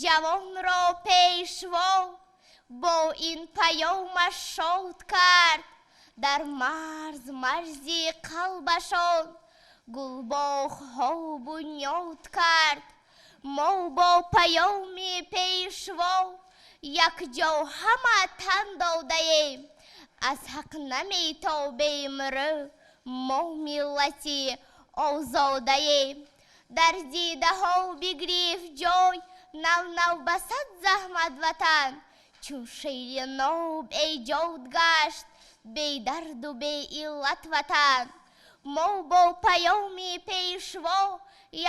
ҷавонро пешво бо ин паёмаш шод кард, дар марз марзи қалбашон гулбоғҳо бунёд кард. Мо бо паёми пешво якҷо ҳама тан додаем, аз ҳақ наметобем рӯ, мо миллати озодаем. Дар дидаҳо бигирифт ҷой нав нав ба сад заҳмат ватан, чун шери ноб эҷод гашт бедарду беиллат ватан. Мо бо паёми пешво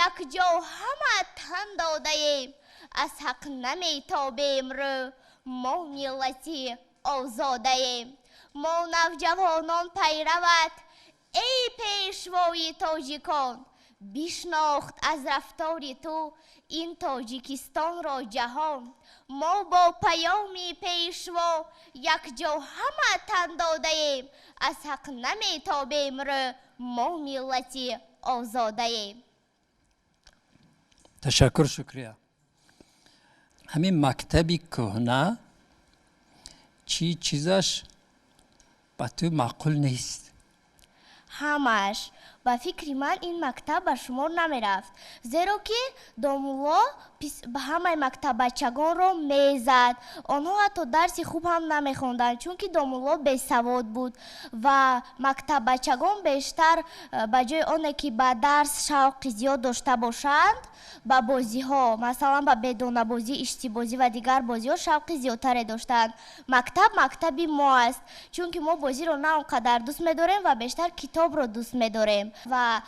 якҷо ҳама тан додаем, аз ҳақ наметобем рӯ, мо миллати озодаем. Мо навҷавонон пайрават, эй пешвои тоҷикон, бишнохт аз рафтори ту ин Тоҷикистонро ҷаҳон. Мо бо паёми пешво якҷо ҳама тан додаем, аз ҳақ наметобем рӯ, мо миллати озодаем. Ташаккур, Шукрия. Ҳамин мактаби кӯҳна чӣ чизаш ба ту маъқул нест? Ҳамаш. Ба фикри ман ин мактаб ба шумор намерафт, зеро ки домулло ба ҳамаи мактаббачагонро мезад. Онҳо ҳатто дарси хуб ҳам намехонданд, чунки домулло бесавод буд ва мактаббачагон бештар ба ҷои оне ки ба дарс шавқи зиёд дошта бошанд, ба бозиҳо, масалан ба бедонабозӣ, иштибозӣ ва дигар бозиҳо шавқи зиёдтаре доштанд. Мактаб мактаби мо аст, чунки мо бозиро на он қадар дӯст медорем ва бештар китобро дӯст медорем ва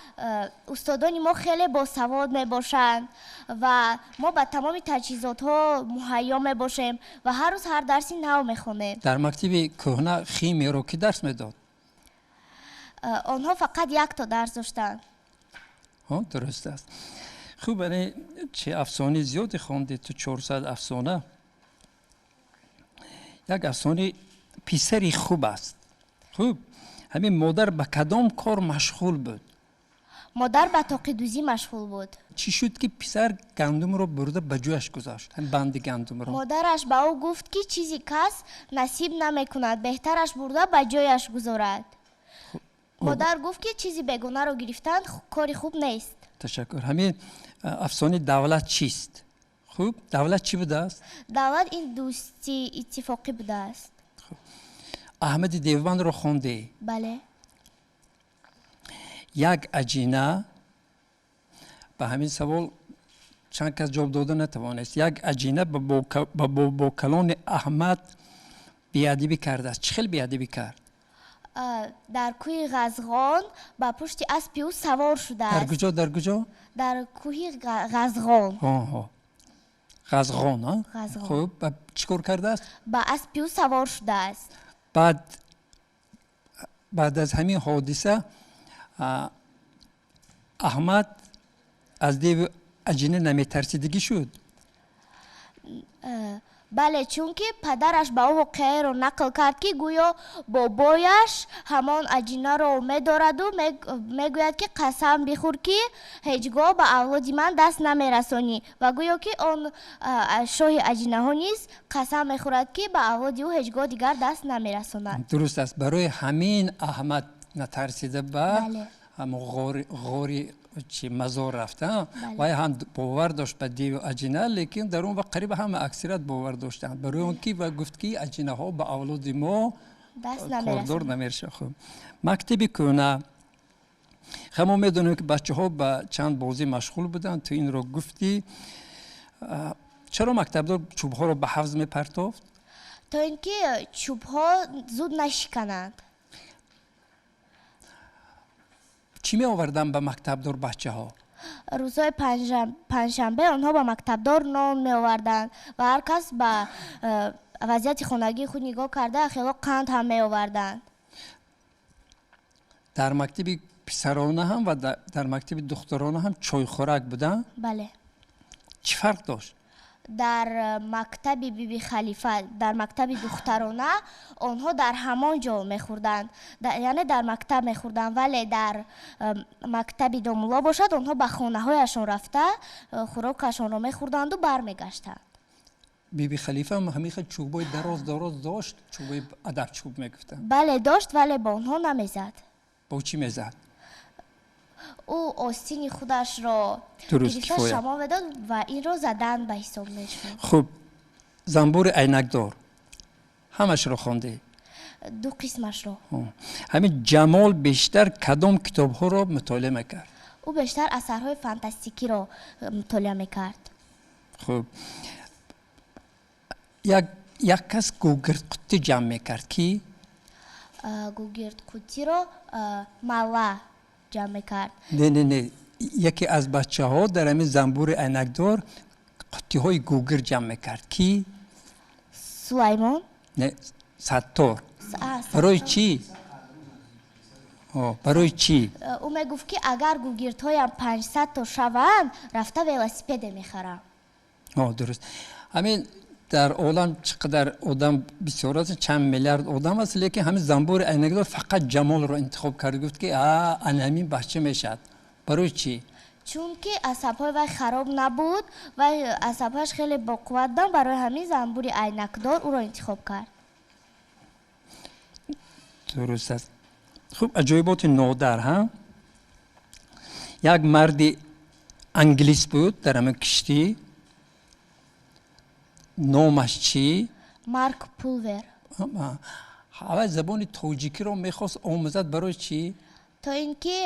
устодони мо хеле босавод мебошанд ва мо ба тамоми таҷҳизотҳо муҳайё мебошем ва ҳар рӯз ҳар дарси нав мехонем. Дар мактаби кӯҳна химияро кӣ дарс медод? Онҳо фақат якто дарс доштанд. Дуруст аст. Хуб, чӣ афсонаи зиёде хондӣ ту, 400 афсона. Як афсонаи писари хуб аст. Хуб, ҳамин модар ба кадом кор машғул буд? Модар ба тоқидӯзӣ машғул буд. Чӣ шуд ки писар гандумро бурда ба ҷояш гузошт? Ҳамин банди гандумро. Модараш ба ӯ гуфт, ки чизи кас насиб намекунад, беҳтараш бурда ба ҷояш гузорад. Модар гуфт, ки чизи бегонаро гирифтан кори хуб нест. Ташаккур. Ҳамин афсонаи давлат чист? Хуб, давлат чӣ будааст? Давлат ин дӯстӣ, иттифоқӣ будааст. Аҳмади Девбандро хондӣ? Бале. Як аҷина ба ҳамин савол чанд кас ҷавоб дода натавонист. Як аҷина ба бобокалони Аҳмад беадабӣ кардааст. Чӣ хел беадабӣ кард? Дар кӯҳи Ғазғон ба пушти аспи ӯ савор шудааст. Дар куҷо? Дар куҷо? Дар кӯҳи Ғазғон. Ғазғон, а? Ғазғон. Хуб, чӣ кор кардааст? Ба аспи ӯ савор шудааст. Баъд аз ҳамин ҳодиса Аҳмад аз деви аҷина наметарсидагӣ шуд? Бале, чунки падараш ба ӯ воқеаеро нақл кард, ки гӯё бобояш ҳамон аҷинаро медораду мегӯяд, ки қасам бихӯр, ки ҳеҷ гоҳ ба авлоди ман даст намерасонӣ, ва гӯё ки он шоҳи аҷинаҳо низ қасам мехӯрад, ки ба авлоди ӯ ҳеҷ гоҳ дигар даст намерасонад. Дуруст аст. Барои ҳамин Аҳмад натарсида ба ҳамон ғори чи мазор рафта, вай ҳам бовар дошт ба деви аҷина, лекин дар он вақт қариб ҳама аксарият бовар доштанд, барои он ки ва гуфт, ки аҷинаҳо ба авлоди мо кордор намешаванд. Хуб, мактаби кӯҳна ҳамо медонем, ки бачаҳо ба чанд бозӣ машғул буданд, ту инро гуфтӣ. Чаро мактабдор чӯбҳоро ба ҳавз мепартофт? То ин ки чӯбҳо зуд нашикананд. Чӣ меоварданд ба мактабдор бачаҳо? Рӯзҳои панҷшанбе онҳо ба мактабдор нон меоварданд ва ҳар кас ба вазъияти хонагии худ нигоҳ карда хело қанд ҳам меоварданд. Дар мактаби писарона ҳам ва дар мактаби духтарона ҳам чойхӯрак буданд? Бале. Чӣ фарқ дошт? Дар мактаби Биби Халифа, дар мактаби духтарона онҳо дар ҳамон ҷо мехӯрданд, яъне дар мактаб мехӯрданд, вале дар мактаби домулло бошад онҳо ба хонаҳояшон рафта хӯрокашонро мехӯрданду бармегаштанд. Биби Халифа ҳам ҳамин хел чӯбои дароз дароз дошт, чӯбои адабчӯб мегуфтанд. Бале, дошт, вале бо онҳо намезад. Бо чӣ мезад? Ӯ остини худашро гирифта шамол медод ва инро задан ба ҳисоб мешуд. Хуб, занбури айнакдор ҳамашро хондӣ? Ду қисмашро. Ҳамин Ҷамол бештар кадом китобҳоро мутолиа мекард? Ӯ бештар асарҳои фантастикиро мутолиа мекард. Хуб, як кас гугирдқуттӣ ҷамъ мекард, ки? Гугирдқуттиро Малла ҷамъ мекард. Не, не, не, яке аз бачаҳо дар ҳамин занбури айнакдор қуттиҳои гугир ҷамъ мекард, ки? Сулаймон? Не, Саттор. Барои чӣ? Барои чӣ? Ӯ мегуфт, ки агар гугирдҳоям 500 то шаванд, рафта велосипеде мехарам. Дуруст. Ҳамин дар олам чӣ қадар одам бисёр аст, чанд миллиард одам аст, лекин ҳамин занбури айнакдор фақат Ҷамолро интихоб кард, гуфт, ки ана ҳамин бача мешавад. Барои чӣ? Чунки асабҳои вай хароб набуд ва асабҳояш хеле боқувват буданд, барои ҳамин занбури айнакдор ӯро интихоб кард. Дуруст аст. Хуб, аҷоиботи нодар, ҳа? Як марди англис буд дар ҳамин киштӣ, номаш чӣ? Марк Пулвер. Аввал забони тоҷикиро мехост омӯзад, барои чӣ? То ин ки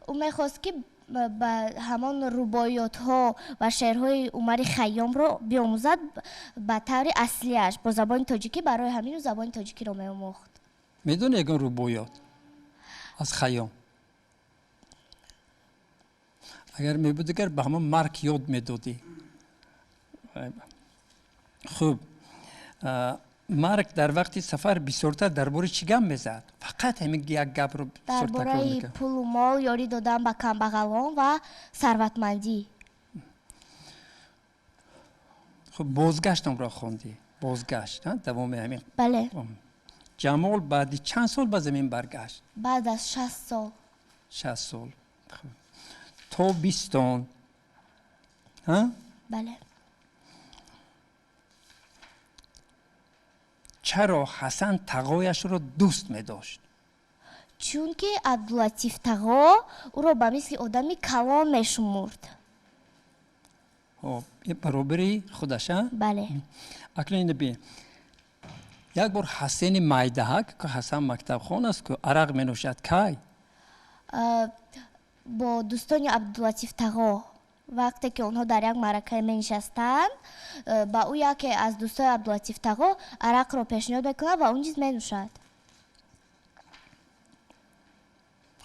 ӯ мехост, ки ба ҳамон рубоиётҳо ва шеърҳои Умари Хайёмро биомӯзад ба таври аслиаш бо забони тоҷикӣ, барои ҳамин ӯ забони тоҷикиро меомӯхт. Медонӣ ягон рубоиёт аз Хайём? Агар мебуд, дигар ба ҳамон Марк ёд медодӣ. Хуб, Марк дар вақти сафар бисёртар дар бораи чӣ гап мезад? Фақат ҳамин як гапро дар бораи пулу мол, ёрӣ додан ба камбағалон ва сарватмандӣ. Хуб, бозгаштамро хондӣ? Бозгашт, давоми ҳамин. Бале. Ҷамол баъди чанд сол ба замин баргашт? Баъд аз 60 сол. 60 сол. То бистон. Бале. Чаро Ҳасан тағояшро дӯст медошт? Чунки Абдулатиф тағо ӯро ба мисли одами калон мешумурд. Баробари худаш, а? Бале. Акнун инро бин. Як бор Ҳасени майдаҳак, ки Ҳасан мактабхон аст, ки арақ менӯшад, кай? Бо дӯстони Абдулатиф тағо. Вақте ки онҳо дар як маъракае менишастанд, ба ӯ яке аз дӯстои Абдулатиф тағо арақро пешниҳод мекунад ва ӯ низ менӯшад.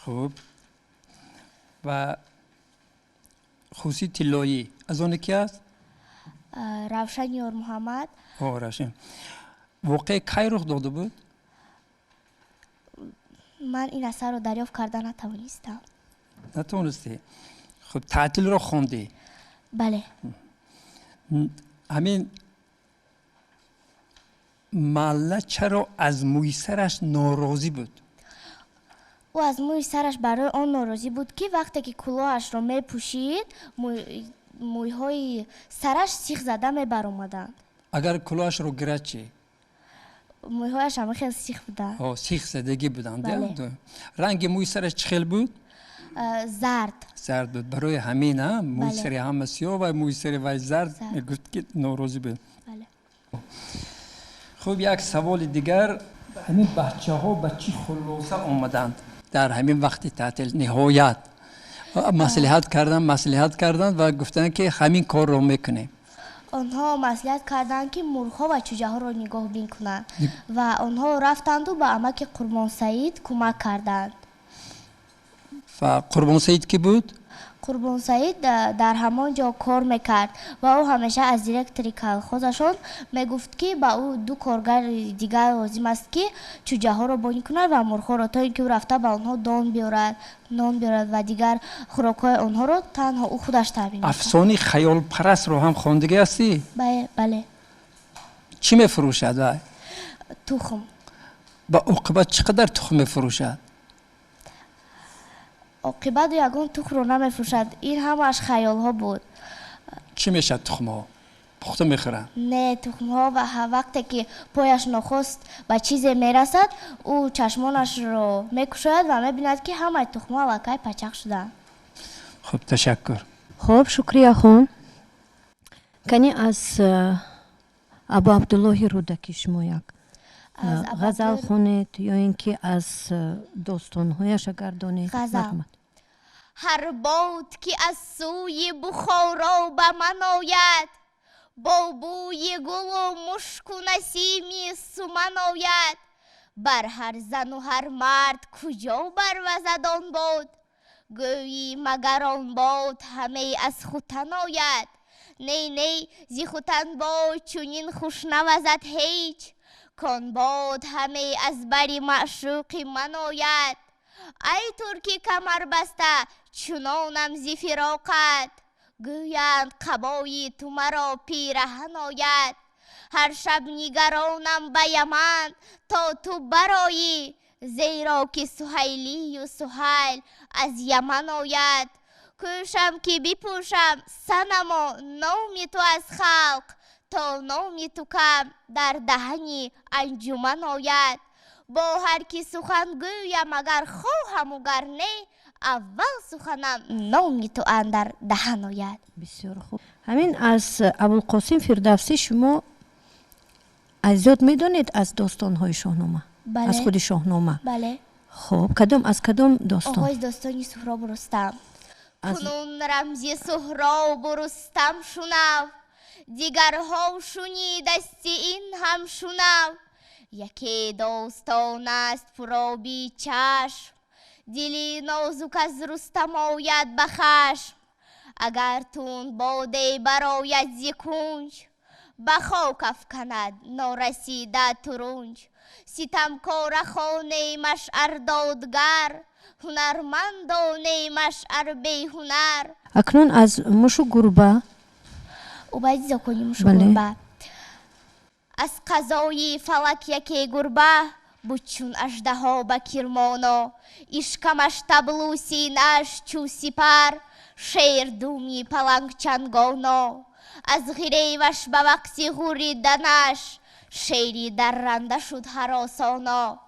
Хуб, ва хусии тиллоӣ аз оне ки аст? Равшан Ёрмуҳаммад. Равшан. Воқеа кай рух дода буд? Ман ин асарро дарёфт карда натавонистам. Натавонистӣ? Хуб, таътилро хондӣ? Бале. Ҳамин Малла чаро аз мӯи сараш норозӣ буд? Ӯ аз мӯи сараш барои он норозӣ буд, ки вақте ки кулоҳашро мепӯшид, мӯйҳои сараш сих зада мебаромаданд. Агар кулоҳашро гирад чӣ? Мӯйҳояш ҳама хел сих буданд. Сих задагӣ буданд. Ранги мӯи сараш чӣ хел буд? Зард. Зард буд. Барои ҳамин мӯи сари ҳама сиёҳ ва мӯи сари вай зард, мегуфт, ки норозӣ буд. Хуб, як саволи дигар. Ҳамин бачаҳо ба чӣ хулоса омаданд дар ҳамин вақти таътил? Ниҳоят маслиҳат карданд ва гуфтанд, ки ҳамин корро мекунем. Онҳо маслиҳат карданд, ки мурғҳо ва чӯҷаҳоро нигоҳбин кунанд ва онҳо рафтанду ба амаки Қурбонсаид кӯмак карданд. Ва Қурбонсаид кӣ буд? Қурбонсаид дар ҳамон ҷо кор мекард ва ӯ ҳамеша аз директори колхозашон мегуфт, ки ба ӯ ду коргари дигар лозим аст, ки чӯҷаҳоро бонӣ кунад ва мурғҳоро, то ин ки ӯ рафта ба онҳо дон биёрад, нон биёрад ва дигар хӯрокҳои онҳоро танҳо ӯ худаш таъмин мекард. Афсонаи хаёлпарастро ҳам хондагӣ ҳастӣ? Бале. Бале. Чӣ мефурӯшад вай? Тухм. Ба оқибат чӣ қадар тухм мефурӯшад? Оқибат ягон тухмро намефурӯшад. Ин ҳамааш хаёлҳо буд. Чӣ мешавад тухмҳо? Пухта мехӯранд? Не, тухмҳо вақте ки пояш нохост ба чизе мерасад, ӯ чашмонашро мекушояд ва мебинад, ки ҳамаи тухмҳо аллакай пачақ шудаанд. Хуб, ташаккур. Хуб, Шукрияхон, кани аз Абу Абдуллоҳи Рӯдакӣ шумо як ғазал хонед ё ин ки аз достонҳояш агар донед. Ғазал. Ҳар бод ки аз сӯи Бухоро ба ман ояд, бо бӯи гулу мушку насими суман ояд. Бар ҳар зану ҳар мард куҷо барвазад он бод, гӯӣ магар он бод ҳаме аз Хутан ояд. Ней, ней, зи Хутан бод чунин хуш навазад ҳеҷ, кон бод ҳаме аз бари маъшуқи ман ояд. Ай турки камарбаста, чунонам зи фироқат, гӯянд қабои ту маро пираҳан ояд. Ҳар шаб нигаронам ба Яман то ту бароӣ, зеро ки Суҳайлию Суҳайл аз Яман ояд. Кӯшам ки бипӯшам, санамо, номи ту аз халқ, то номи ту кам дар даҳани анҷуман ояд. Бо ҳар ки сухан гӯям, агар хоҳаму гар не, аввал суханам номи ту андар даҳан ояд. Бисёр хуб. Ҳамин аз Абулқосим Фирдавсӣ шумо аз ёд медонед аз достонҳои Шоҳнома? Бале. Аз худи Шоҳнома? Бале. Хуб, кадом, аз кадом достон? Оғози достони Суҳробу Рустам. Кунун рамзи Суҳробу Рустам шунав, дигарҳо шунидасти ин ҳам шунав. Яке достон аст пуроби чашм, дили нозук аз Рустам ояд ба хашм. Агар тунд боде барояд зи кунҷ, ба хок афканад норасида турунҷ. Ситамкора хонемаш ар додгар, ҳунармандонемаш ар беҳунар. Акнун аз Мушу гурба. Убайди Зоконӣ, Мушу гурба. Аз қазои фалак яке гурба буд чун аждаҳо ба Кирмоно. Ишкамаш таблу, синааш чӯ сипар, шердуми палангчангоно. Аз ғиреваш ба вақти ғурриданаш шери дарранда шуд ҳаросоно.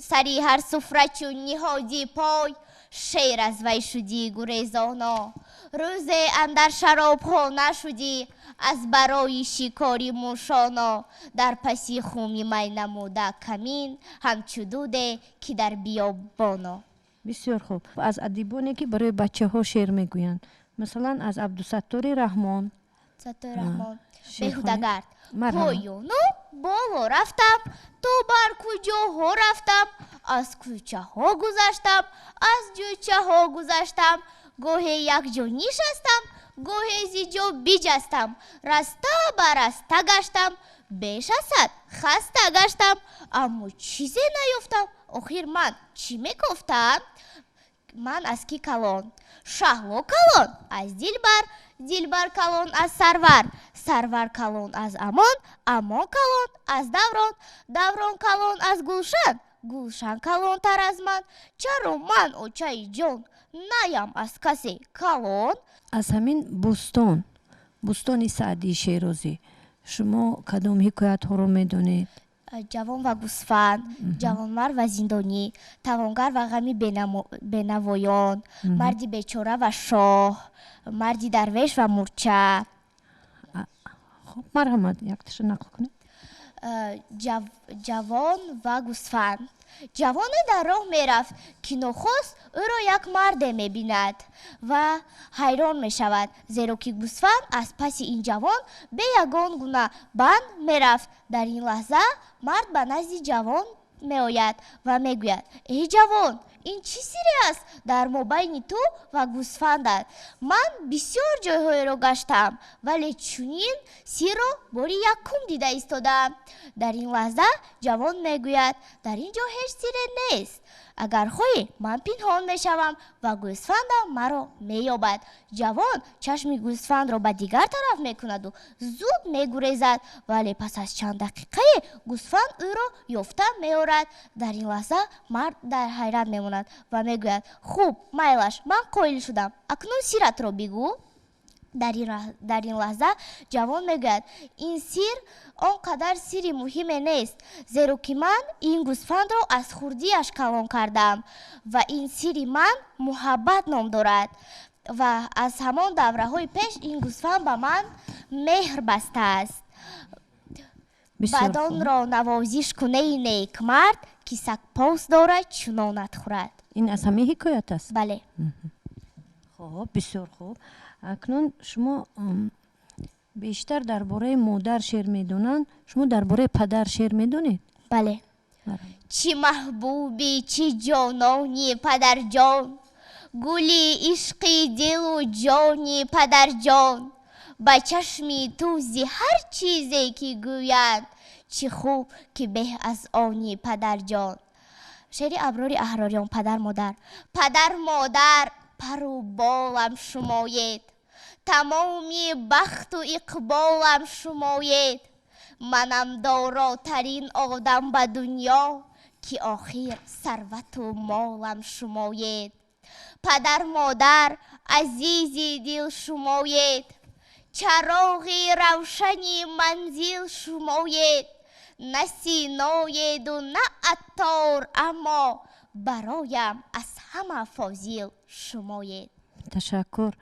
Сари ҳар суфра чун ниҳоди пой, шер аз вай шудӣ гурезоно. Рӯзе андар шаробхона шудӣ аз барои шикори мушоно. Дар паси хуми май намуда камин, ҳамчу дуде ки дар биёбоно. Бисёр хуб. Аз адибоне ки барои бачаҳо шеър мегӯянд, масалан аз Абдусаттори Раҳмон. Саттори Раҳмон, Беҳудагард. Поёну боло рафтам, то бар куҷоҳо рафтам, аз кӯчаҳо гузаштам, аз ҷӯчаҳо гузаштам, гоҳе якҷо нишастам, гоҳе зи ҷо биҷастам, раста ба раста гаштам, беш аз ҳад хаста гаштам, аммо чизе наёфтам. Охир ман чӣ мегуфтам? Ман аз кӣ калон? Шаҳло калон аз Дилбар, Дилбар калон аз Сарвар, Сарвар калон аз Амон, Амон калон аз Даврон, Даврон калон аз Гулшан, Гулшан калонтар аз ман. Чаро ман, очаи ҷон, наям аз касе калон? Аз ҳамин бӯстон, бӯстони Саъдии Шерозӣ, шумо кадом ҳикоятҳоро медонед? Ҷавон ва гӯсфанд, ҷавонмард ва зиндонӣ, тавонгар ва ғами бенавоён, марди бечора ва шоҳ, марди дарвеш ва мурча. Хуб, марҳамат, якташа нақл кунед. Ҷавон ва гӯсфанд. Ҷавоне дар роҳ мерафт, ки нохост ӯро як марде мебинад ва ҳайрон мешавад, зеро ки гӯсфанд аз паси ин ҷавон бе ягон гуна банд мерафт. Дар ин лаҳза мард ба назди ҷавон Меояд ва мегӯяд: «Эй ҷавон, ин чӣ сире аст дар мобайни ту ва гӯсфандат? Ман бисёр ҷойҳоеро гаштаам, вале чунин сирро бори якум дида истодаам». Дар ин лаҳза ҷавон мегӯяд: «Дар ин ҷо ҳеҷ сире нест. Агар хоҳӣ, ман пинҳон мешавам ва гӯсфандам маро меёбад». Ҷавон чашми гӯсфандро ба дигар тараф мекунаду зуд мегурезад, вале пас аз чанд дақиқае гӯсфанд ӯро ёфта меорад. Дар ин лаҳза мард дар ҳайрат мемонад ва мегӯяд: «Хуб, майлаш, ман қоил шудам, акнун сиратро бигӯ». Дар ин лаҳза ҷавон мегӯяд: «Ин сир он қадар сири муҳиме нест, зеро ки ман ин гӯсфандро аз хурдиаш калон кардам ва ин сири ман муҳаббат ном дорад ва аз ҳамон давраҳои пеш ин гӯсфанд ба ман меҳр бастааст». «Бадонро навозиш кунеи некмард, ки сагпос дорад, чунонат хӯрад». Ин аз ҳамин ҳикоят аст? Бале. Хуб, бисёр хуб. Акнун шумо бештар дар бораи модар шеър медонанд, шумо дар бораи падар шеър медонед? Бале. Чӣ маҳбуби, чӣ ҷонони падарҷон, гули ишқи дилу ҷони падарҷон, ба чашми ту зи ҳар чизе ки гӯянд, чӣ хуб, ки беҳ аз они падарҷон. Шеъри Аброри Аҳрориён. Падар, модар. Падар, модар, пару болам шумоед, тамоми бахту иқболам шумоед. Манам доротарин одам ба дунё, ки охир сарвату молам шумоед. Падар, модар, азизи дил шумоед, чароғи равшани манзил шумоед. На Синоеду на Аттор, аммо бароям аз ҳама фозил шумоед. Ташаккур.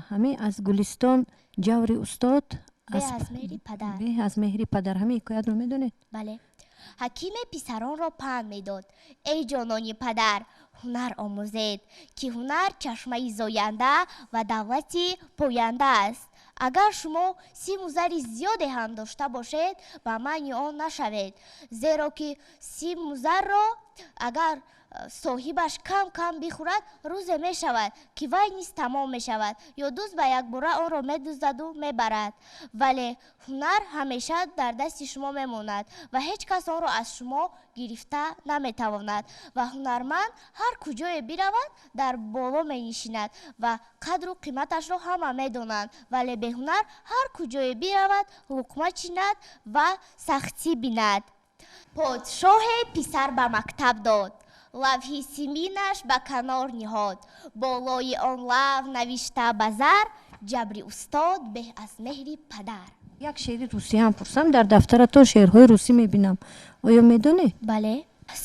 Ҳамин аз Гулистон, ҷаври устод беҳ аз меҳри падар. Беҳ аз меҳри падар. Ҳамин ҳикоятро медонед? Бале. Ҳакиме писаронро панд медод: «Эй ҷонони падар, ҳунар омӯзед, ки ҳунар чашмаи зоянда ва давлати поянда аст. Агар шумо симу зари зиёде ҳам дошта бошед, ба майли он нашавед, зеро ки симу зарро агар соҳибаш кам кам бихӯрад, рӯзе мешавад, ки вай низ тамом мешавад ё дузд ба якбора онро медуздаду мебарад. Вале ҳунар ҳамеша дар дасти шумо мемонад ва ҳеҷ кас онро аз шумо гирифта наметавонад. Ва ҳунарманд ҳар куҷое биравад, дар боло менишинад ва қадру қиматашро ҳама медонанд, вале беҳунар ҳар куҷое биравад, луқма чинад ва сахтӣ бинад». Подшоҳе писар ба мактаб дод, лавҳи симинаш ба канор ниҳод. Болои он лавҳ навишта ба зар: «Ҷабри устод беҳ аз меҳри падар». Як шеъри русӣ ҳам пурсам. Дар дафтаратон шеърҳои русӣ мебинам, оё медонед? Бале.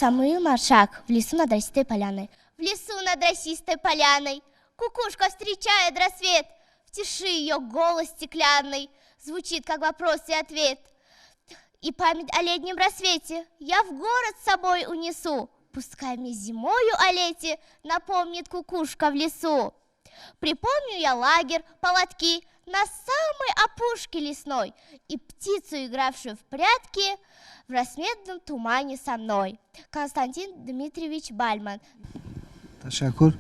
Самуил Маршак, «В лесу над росистой поляной». В лесу над росистой поляной кукушка встречает рассвет. В тиши ее голос стеклянный звучит, как вопрос и ответ. И память о летнем рассвете я в город с собой унесу. Пускай мне зимою о лете напомнит кукушка в лесу. Припомню я лагерь, поводки на самой опушке лесной и птицу, игравшую в прятки в рассветном тумане со мной. Константин Дмитриевич Бальмонт. Ташаккур.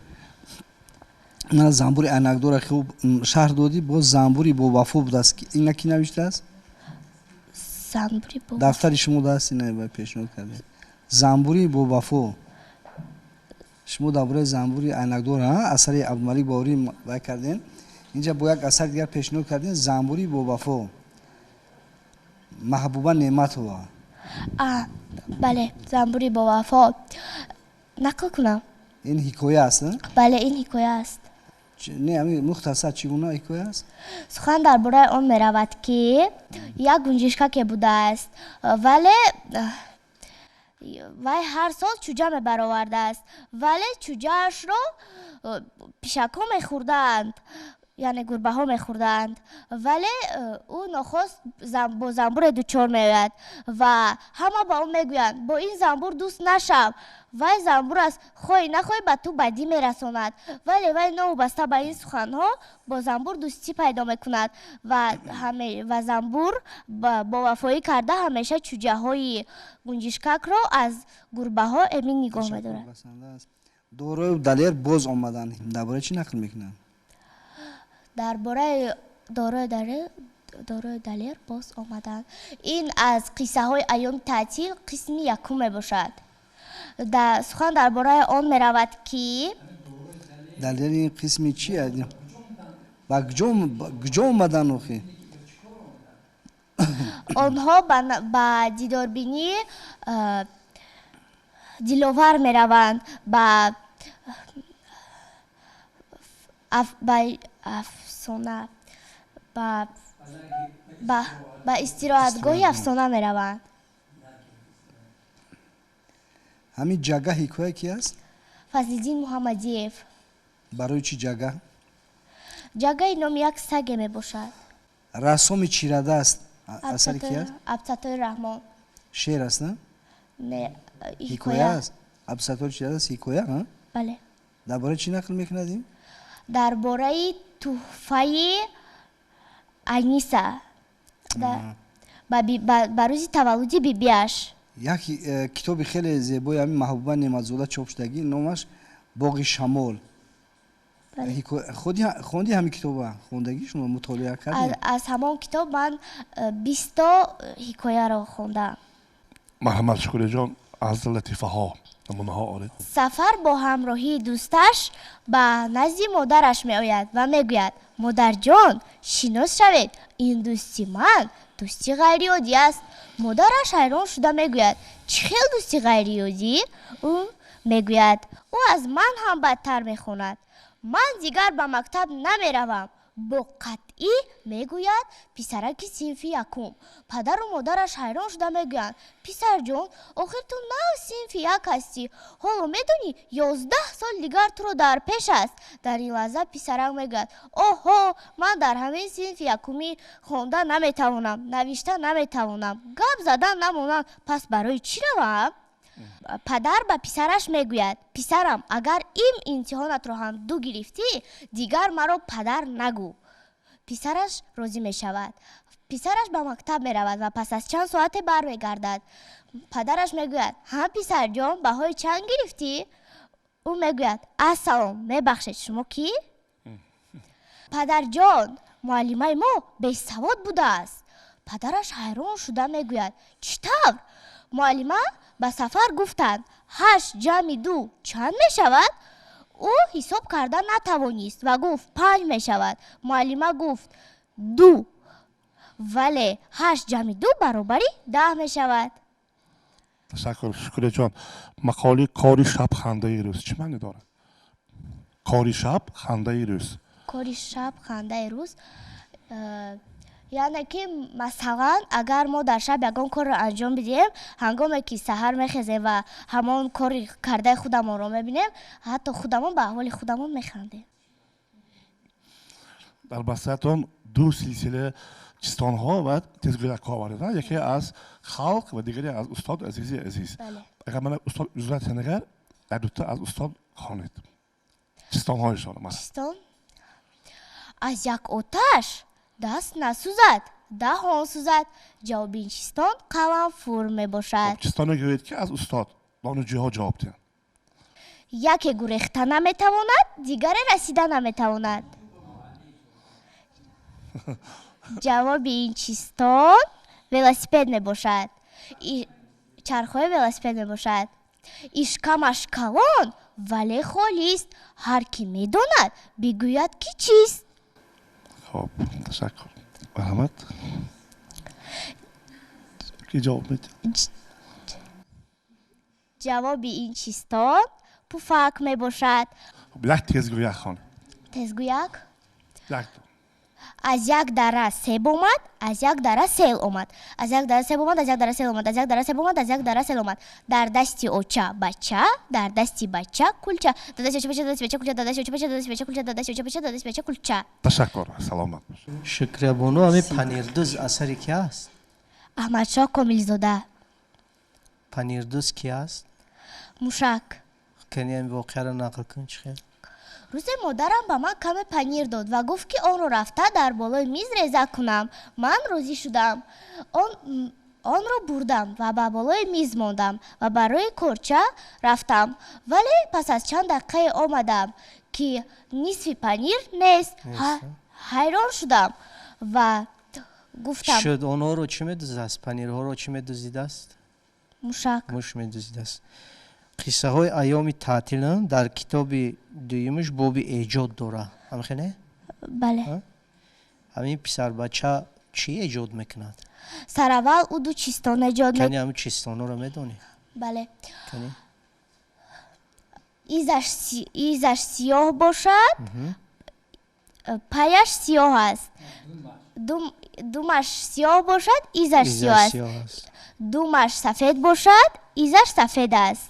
На занбури айнакдора хуб шарҳ додӣ, боз занбури бовафо будааст, ина ки навиштааст? Занбури бо Дафтари шумо даст, ина пешниҳод кардем, занбури бовафо. Шумо дар бораи занбури айнакдор асари Абдумалик Бовурӣ вай кардем, инҷа бо як асари дигар пешниҳод кардем, занбури бовафо, Маҳбуба Неъматова. Бале, занбури бовафо нақл кунам? Ин ҳикоя аст? Бале, ин ҳикоя аст. Не, ами мухтасар, чӣ гуна ҳикоя аст? Сухан дар бораи он меравад, ки як гунҷишкаке будааст, вале вай ҳар сол чӯҷа мебаровардааст, вале чӯҷаашро пишакҳо мехӯрдаанд. Яъне гурбаҳо мехӯрдаанд, вале ӯ нохост бо занбуре дучор меояд ва ҳама ба ӯ мегӯянд: бо ин занбур дӯст нашав, вай занбур аст, хоҳӣ нахоҳӣ ба ту бадӣ мерасонад. Вале вай новобаста ба ин суханҳо бо занбур дӯстӣ пайдо мекунад ва занбур бовафоӣ карда ҳамеша чӯҷаҳои гунҷишкакро аз гурбаҳо эмин нигоҳ медорад. Дорою Далер боз омаданд, дар бораи чӣ нақл мекунанд? Дар бораи Дорою Далер боз омаданд. Ин аз қиссаҳои айёми таътил қисми якум мебошад. Сухан дар бораи он меравад, ки Далер ин қисми чи? Ба куҷо омаданд охи? Онҳо ба дидорбинии Диловар мераванд, ба афсона, ба истироҳатгоҳи афсона мераванд. Ҳамин ҷага ҳикоя ки аст? Фазлиддин Муҳаммадиев. Барои чӣ ҷага? Ҷагаи номи як саге мебошад. Рассоми чирадааст асари ки аст? Абдусаттори Раҳмон. Шеър аст, на? Не, ҳикоя аст. Абдусаттори чирадааст ҳикоя? Бале. Дар бораи чӣ нақл мекунад ин? Дар бораи тӯҳфаи Аниса ба рӯзи таваллуди бибиаш. Як китоби хеле зебои ҳамин Маҳбуба Неъматзода чоп шудагӣ, номаш Боғи шамол. Хонди ҳамин китоба? Хондагӣ шумо мутолиа кардед? Аз ҳамон китоб ман 20 ҳикояро хондам. Марҳамат, Шукурияҷон, аз латифаҳо намунаҳо оред. Сафар бо ҳамроҳии дӯсташ ба назди модараш меояд ва мегӯяд: модарҷон, шинос шавед, ин дӯсти ман дӯсти ғайриоддӣ аст. Модараш ҳайрон шуда мегӯяд: чӣ хел дӯсти ғайриоддӣ? Ӯ мегӯяд: ӯ аз ман ҳам бадтар мехонад. Ман дигар ба мактаб намеравам. Бо қатъӣ мегӯяд писараки синфи якум. Падару модараш ҳайрон шуда мегӯянд: писарҷон, охир ту нав синфи як ҳастӣ, ҳоло медонӣ 11 сол дигар туро дар пеш аст. Дар ин лаҳза писарак мегӯяд: оҳо, ман дар ҳамин синфи якумӣ хонда наметавонам, навишта наметавонам, гап задан намонам, пас барои чӣ равам? Падар ба писараш мегӯяд: писарам, агар ин имтиҳонатро ҳам ду гирифтӣ, дигар маро падар нагӯ. Писараш розӣ мешавад. Писараш ба мактаб меравад ва пас аз чанд соате бармегардад. Падараш мегӯяд: ҳа, писарҷон, баҳои чанд гирифтӣ? Ӯ мегӯяд: ассалом, мебахшед, шумо кӣ? Падарҷон, муаллимаи мо бесавод будааст. Падараш ҳайрон шуда мегӯяд: чӣ тавр? Муаллима ба Сафар гуфтанд: 8 ҷамъи 2 чанд мешавад? Ӯ ҳисоб карда натавонист ва гуфт: 5 мешавад. Муаллима гуфт: 2, вале 8 ҷамъи 2 баробари 10 мешавад. Ташаккур, Шукурияҷон. Мақоли кори шаб хандаи рӯз чӣ маъне дорад? Кори шаб хандаи рӯз. Кори шаб хандаи рӯз, яъне ки масалан агар мо дар шаб ягон корро анҷом бидиҳем, ҳангоме ки саҳар мехезем ва ҳамон кори кардаи худамонро мебинем, ҳатто худамон ба аҳволи худамон механдем. Дар бастаатон ду силсила чистонҳо ва тезгӯякҳо овардед, яке аз халқ ва дигаре аз устод Азизи Азиз. Агар мана устод иҷозат диҳанд, як дута аз устод хонед чистонҳояшонро. Чистон: аз як оташ даст насӯзад, даҳон сӯзад. Ҷавоби ин чистон қаламфур мебошад. Чистоне гӯед, ки аз устод донишҷӯҳо ҷавоб диҳанд. Яке гурехта наметавонад, дигаре расида наметавонад. Ҷавоби ин чистон велосипед мебошад. Чархҳои велосипед мебошад. Ишкамаш калон, вале холист. Ҳар ки медонад, бигӯяд, ки чист. Хоб, ташаккур. Марҳамат, ки ҷавоб медиҳад? Ҷавоби ин чистон пуфак мебошад. Як тезгӯяк хон. Тезгӯяк? Як. Аз як дара себ омад, аз як дара сел омад. Аз як дара себ омад, аз як дара сел омад, аз як дара себ омад, аз як дара сел омад. Дар дасти оча бача, дар дасти бача кулча. Дар дасти оча бача, дар дасти бача кулча, дар дасти оча бача, дар дасти бача кулча, дар дасти оча бача, дар дасти бача кулча. Ташаккур, саломат бошед. Шукрия-бону, ҳамин панирдуз асари ки аст? Аҳмадшоҳ Комилзода. Панирдуз ки аст? Мушак. Кани ҳамин воқеаро нақл кун, чӣ хел? Рӯзе модарам ба ман каме панир дод ва гуфт, ки онро рафта дар болои миз реза кунам. Ман розӣ шудам. Онро бурдам ва ба болои миз мондам ва барои корча рафтам. Вале пас аз чанд дақиқае омадам, ки нисфи панир нест. Ҳайрон шудам ва гуфтам: Шуд, онҳоро чӣ медуздааст? Панирҳоро чӣ медуздидааст? Мушак. Муш медуздидааст. Қиссаҳои айёми таътилам дар китоби дуюмаш боби эҷод дора. Ҳамихе не? Бале. Ҳамин писарбача чӣ эҷод мекунад? Сараввал ӯ ду чистон эҷод Кани ҳамин чистонҳоро медонӣ? Бале. Кани? Изаш сиёҳ бошад, паяш сиёҳ аст. Думаш сиёҳ бошад, изаш сиёҳ аст. Думаш сафед бошад, изаш сафед аст.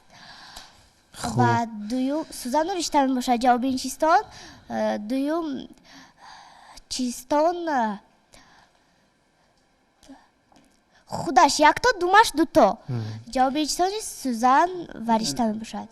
Ва дуюм сӯзану ришта мебошад ҷавоби ин чистон. Дуюм чистон худаш якто, думаш дуто. Ҷавоби ин чистони сӯзан ва ришта мебошад.